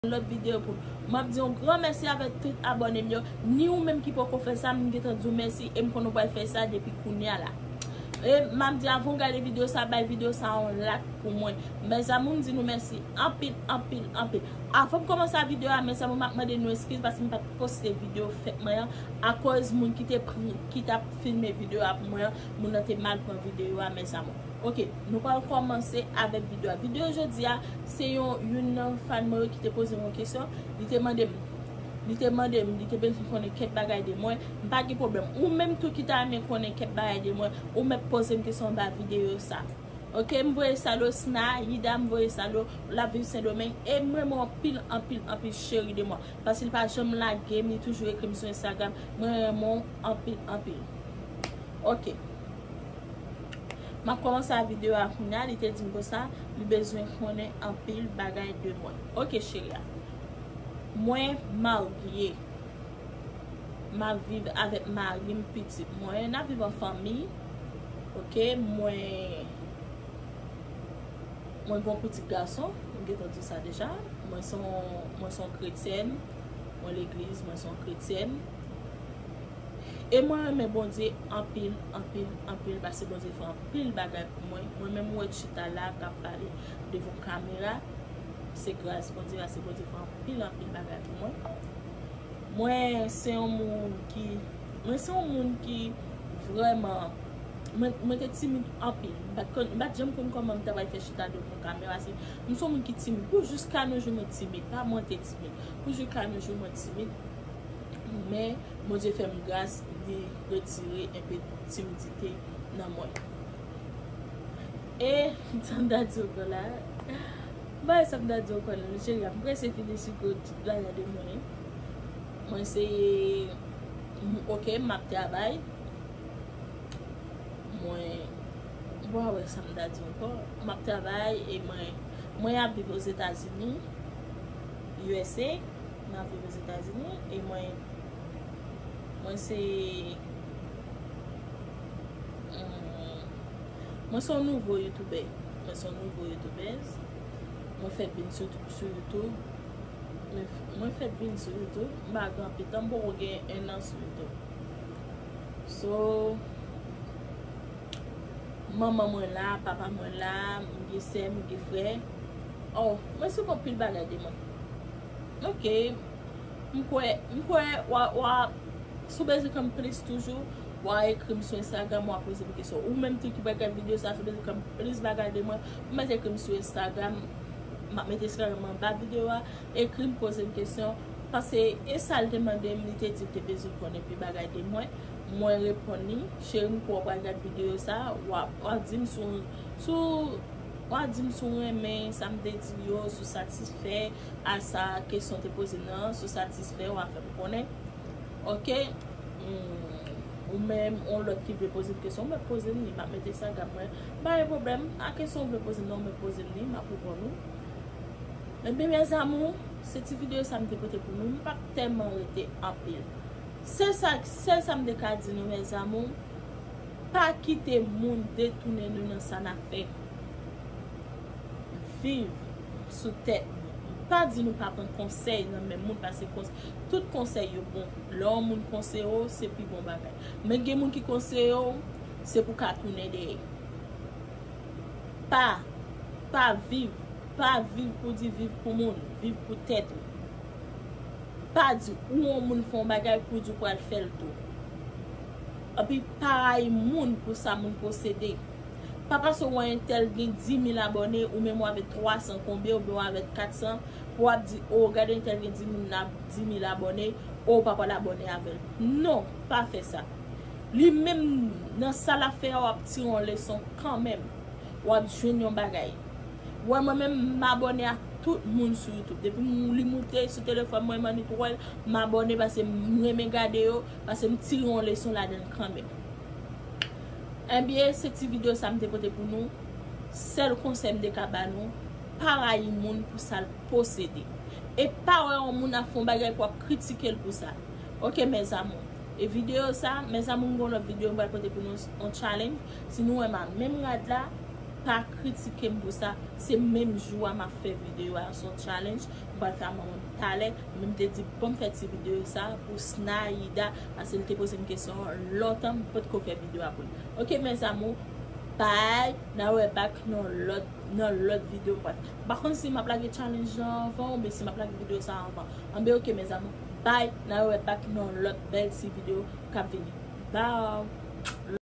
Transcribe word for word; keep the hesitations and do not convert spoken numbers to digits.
lòt videyo pou nou. M ap di yon gran mèsi avèk tout abòne m yo. Ni ou menm ki poko fè sa, m gentan di w mèsi e m konnen w pral fè sa depi kounye a la. E m ap di avan w gade videyo sa, bay videyo sa yon like pou mwen. Mezanmi, m di nou mèsi anpil, anpil, anpil. Avan m kòmanse videyo a, mezanmi, m ap mande nou eskiz paske m pa t poste videyo fèt mwen an akoz moun ki te pri-, ki t ap filme videyo a pou mwen an, moun nan te mal pran videyo a, mezanmi. Ok, nou pral kòmanse avèk videyo a. Videyo jodi a, se yon, youn nan fan mwen yo ki te poze m yon kesyon. Li te mande m, li te mande m, li te bezwen konnen kèk bagay de mwen. M pa gen pwoblèm. Ou menm tou ki ta renmen konnen kèk bagay de mwen, ou mèt poze m kesyon anba videyo sa. Ok, m voye salut Sna, Yida, m voye salut, l ap viv Sendomeng, e m renmen w anpil, anpil, anpil, cheri de mwen. Paske li pa janm lage m, li toujou ekri m sou Instagram. Mwen renmen w anpil, anpil. Ok. M ap kòmanse a videyo a kounye a, li te di m konsa, li bezwen konnen anpil bagay de mwen. Ok, cheri a. Mwen marye. M ap viv avèk mari m, pitit mwen. N ap viv an fanmi. Ok, mwen, mwen gen yon pitit gason, m gentan di sa deja. Mwen se yon, mwen se yon kretyèn. Mwen legliz, mwen se yon kretyèn. E mwen renmen Bondye anpil, anpil, anpil, paske Bondye fè anpil bagay pou mwen. Mwen menm ou wè chita la k ap pale devan kamera, se gras Bondye, paske Bondye fè anpil, anpil bagay pou mwen. Mwen se yon moun ki, mwen se yon moun ki vrèman, mwen, mwen te timid anpil. M pa t konn, m pa t janm konn kòman m ta pral fè chita devan kamera. Se, m se yon moun ki timid. Pou jiska nou jou, mwen timid. Pa mwen te timid. Pou jiska nou jou, mwen timid. Men, Bondye fè m gras, li retire enpe timidite nan mwen. E, sa m ta di w ankò la. Bay sa m ta di w ankò la, cheri a, m prese fini sou gwo tout bagay de mwen. Mwen se, m, ok, m ap travay. Mwen, m pa wè sa m ta di ankò. M ap travay e mwen, mwen ap viv Ozetazini, U S A. M ap viv Ozetazini e mwen, mwen se, hmm, mwen se yon nouvo youtubè. Mwen se yon nouvo youtubèz. Mwen fèk vin sou, sou YouTube. Mwen, mwen fèk vin sou YouTube. M pa gen anpil tan, m poko gen en an sou YouTube. So, manman mwen la, papa mwen la, m gen sè, m gen frè. Oh, mwen se anpil bagay de mwen. Ok. M kwè, m kwè, w a, w a, si w bezwen konn plis toujou, w a ekri m sou Instagram, w a poze m kesyon. Ou menm tou ki pral gade videyo sa, si w bezwen konn plis bagay de mwen, ou mèt ekri m sou Instagram. M ap mete Instagram anba videyo a. Ekri m, poze m kesyon, paske e sa l te mande m, li te di l te bezwen konnen pi bagay de mwen. Mwen reponn li, cheri m kwè w pral gad videyo sa, w ap, w ap di m sou, sou, w ap di m sou renmen sa m te di yo, sou satisfè a sa kesyon te poze m nan, sou satisfè, w a fè m konnen. Ok? Hmm. Ou menm, yon lòt ki vle poze m kesyon, ou mèt poze m li, m ap mete sa gad mwen. Pa gen pwoblèm, a kesyon ou vle poze m nan, ou mèt poze m li, m ap reponn ou. Ebyen, mes amours, se ti videyo sa m te pote pou nou, m pa t tèlman rete anpil. Sèl sa, sèl sa m te ka di nou, mes amours, pa kite moun detounen nou nan sa n ap fè. Viv sou tèt nou. Pa di nou pa pran konsèy nan men moun, paske kons-, tout konsèy yo bon. Lè yon moun konseye w, se pi bon bagay. Men gen moun ki konseye w, se pou ka tounen dèyè. Pa, pa viv, pa viv pou di viv pou moun, viv pou tèt ou. Pa di ou yon moun fè yon bagay pou di w pral fè l tou. Epi pa rayi moun pou sa moun posede. Pa pase w wè entèl gen dis mil abòne, ou menm w avèk twa san konbyen, oubyen w avèk kat san, pou w ap di, o, gade entèl gen dis mil, dis mil abòne, o, w pa pral abòne avè l. Non, pa fè sa. Li menm, nan sa l ap fè a, w ap tire yon leson kanmenm. W ap jwenn yon bagay. Wè, mwen menm, m abòne ak tout moun sou YouTube. Depi m, li moute sou telefòn mwen, m annik wè l, m abòne paske m renmen gade yo, paske m tire yon leson ladan l kanmenm. Ebyen, se ti videyo sa m te pote pou nou. Sèl konsèy m te ka ba nou, pa rayi moun pou sa l posede. E pa wè yon moun ap fè yon bagay pou w ap kritike l pou sa. Ok, mes amours. E videyo sa, mes amours, m gen yon lòt videyo m pral pote pou nou, yon challenge. Si nou wè m a menm rad la, pa kritike m pou sa. Se menm jou a m ap fè videyo a, se yon challenge. M pral fè a manman m talè. Men m te di, ban m fè ti videyo sa pou Snaida, paske li te poze m kesyon an lontan, m potko fè videyo a pou li. Ok, mes amours, bye. N a wè back nan lòt, nan lòt videyo. M pa konn si m ap lage challenge lan anvan oubyen si m ap lage videyo sa anvan. Anben, ok, mes amours, bye. N a wè back nan lòt bèl ti videyo k ap vini. Bye.